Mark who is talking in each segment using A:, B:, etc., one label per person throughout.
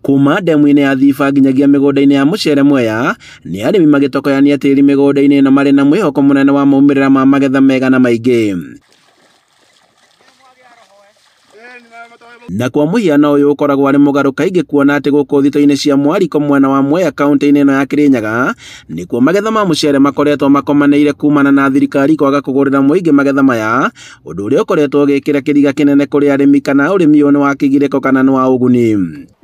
A: Kuma ndemu-inĩ ya Thiba nginyagia mĩgũnda-inĩ ya mũcere Mwea, nĩ arĩmi magĩtokoyania tĩri mĩgũnda-inĩ ĩno marĩ na mwĩhoko mũnene wa maumĩrĩra ma magetha mega na maingĩ. Na kwa mũhiano ũyũ ũkoragwo arĩ mũgarũ kaingĩ kuona atĩ gũkũ thito-inĩ cia Mwariko mwena wa Mwea kaunti-inĩ ĩno ya Kirinyaga nĩkuo magetha ma mũcere makoretwo makomanĩire kumana na thirikari kwaga kũgũrĩra mũingĩ magetha maya, ũndũ ũrĩa ũkoretwo ũgĩkĩra kĩriga kĩnene kũrĩ arĩmi kana ũrĩmi ũyũ nĩ wa kĩgirĩko kana nĩ wa ũguni.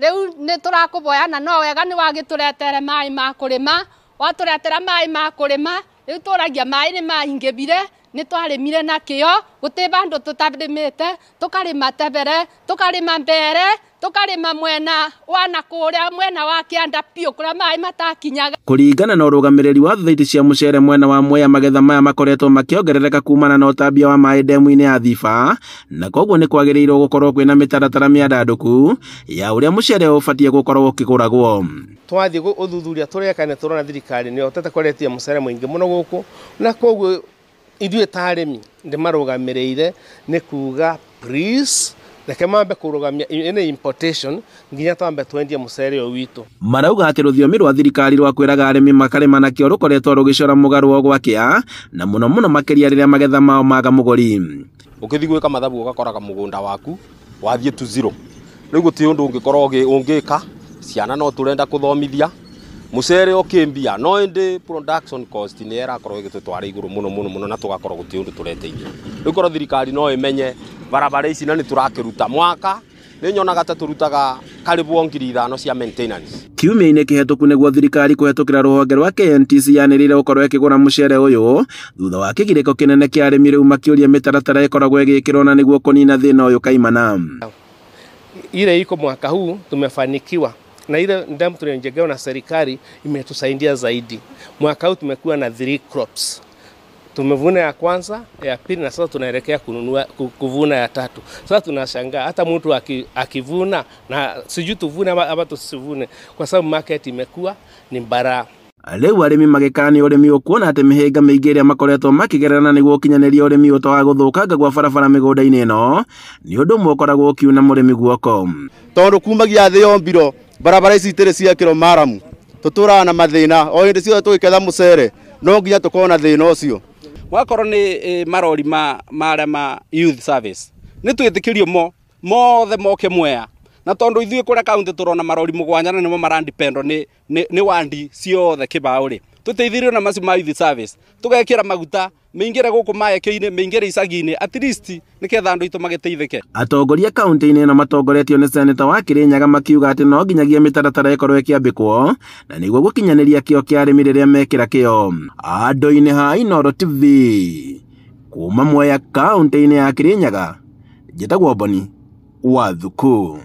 B: Rĩu nĩ tũrakũboya na no wega nĩ wagĩtũretere maĩ ma kũrĩma, watũretera maĩ ma kũrĩma rĩu tũragia maĩ nĩ maingĩbire, nĩ twarĩmire na kĩo, gũtĩ bandũ tũtarĩmĩte, tũkarĩma tebere, tũkarĩma mbere, tũkarĩma mwena wa na kũrĩa mwena wa kĩanda biũ kũrĩa maĩ matakinyaga.
A: Kũringana na ũrũgamĩrĩri wa thothaitĩ cia mũcere mwena wa Mwea, magetha maya makoretwo makĩongerereka kumana na ũtambia wa maĩ ndemu-inĩ ya Thiba, na koguo nĩ kwagĩrĩirwo gũkorwo kwĩna mĩtaratara mĩandandũku ya ũrĩa mũcere ũbatiĩ gũkorwo ũkĩgũragwo.
C: Twathiĩ ũthuthuria tũreka nĩ tũrona thirikari nĩ ĩhotete kũretia mũcere mũingĩ mũno gũkũ, na koguo ithuĩ ta arĩmi ndĩmarũgamĩrĩire nĩ kuga please reke mambe kũrũgamia any importation nginya twambe twendie mũcere ũyũ witũ.
A: Marauga atĩ rũthiomi rwa thirikari rwa kwĩraga arĩmi makarĩma nakĩo rũkoretwo rũgĩcora mũgarũ o gwakĩa, na mũno mũno makĩria rĩrĩa magetha mao maga mũgũri.
D: Ũkĩthiĩ gwĩka mathabu ũgakoraga mũgũnda waku wathiĩ to zero. Rĩu gũtirĩ ũndũ ũngĩkorwo ũngĩka, ciana no tũrenda kũthomithia, mũcere ũkĩmbia no ĩndĩ production cost nĩ ĩrakorwo ĩgĩtũtwara igũrũ mũno mũno mũno na tũgakorwo gũtirĩ ũndũ tũreteithia. Rĩu korwo thirikari no ĩmenye barabara ici na nĩ tũrakĩruta mwaka nĩ nyonaga ta tũrutaga karibu 5,000 cia maintenance.
A: Kiumia-inĩ kĩhetũku nĩguo thirikari kũhetũkĩra rũhonge rwa KNTC yanĩrĩire gũkorwo ĩkĩgũra mũcere ũyũ thutha wa kĩgirĩko kĩnene kĩa arĩmi rĩu makĩũria mĩtaratara ĩkoragwo ĩgĩkĩrwo na nĩguo kũnina thĩna ũyũ kaimana.
C: Ile iko mwaka huu tumefanikiwa na ile ndamu tulijengewa na serikali imetusaidia zaidi. Mwaka huu tumekuwa na 3 crops. Tumevuna ya kwanza, ya pili na sasa tunaelekea kununua kuvuna ya tatu. Sasa tunashangaa hata mtu akivuna na sijui tuvune ama tusivune kwa sababu market imekuwa ni bara.
A: Rĩu arĩmi magĩkania ũrĩmi ũkuona atĩ mĩhĩnga mĩingĩ ĩrĩa makoretwo makĩgerera nĩguo ũkinyanĩria ũrĩmi ũtoga gũthũkanga gwa barabara mĩgũnda-inĩ ĩno nĩ ũndũ ũmwe ũkoragwo ũkiuna mũrĩmi guoko.
E: Tondũ kumagia thĩ yombirwo barabara ici itirĩ ciakĩrwo maramu, tũtũraga na mathĩna o hĩndĩ ciothe tũgĩketha mũcere no nginya tũkorwo na thĩna ũcio.
F: Wakorwo nĩ marori ma marĩa ma youth service nĩ twĩtĩkĩrio mo mothe moke Mwea, na tondũ ithuĩ kũrĩa kaunti tũrona marori mũgwanja na nĩmo marandipendo nĩ wandi ciothe kĩbaũ rĩ, tũteithĩrĩrio na macio ma youth service tũgekĩra maguta mĩingĩre gũkũ maeke-inĩ mĩingĩre icagi-inĩ at least nĩketha andũ aitũ magĩteithĩke.
A: Atongoria kaunti-inĩ ĩno matongoretio nĩ seneta wa Kirinyaga makiuga atĩ no nginyagia mĩtaratara ĩkorwo ĩkĩambĩkwo na nĩguo gũkinyanĩria kĩo kĩa arĩmi rĩrĩa mekĩra kĩo. Andũ-inĩ ha Inooro TV kuma Mwea kaunti-inĩ ya Kirinyaga, njĩtagwo Boni wa Thuku.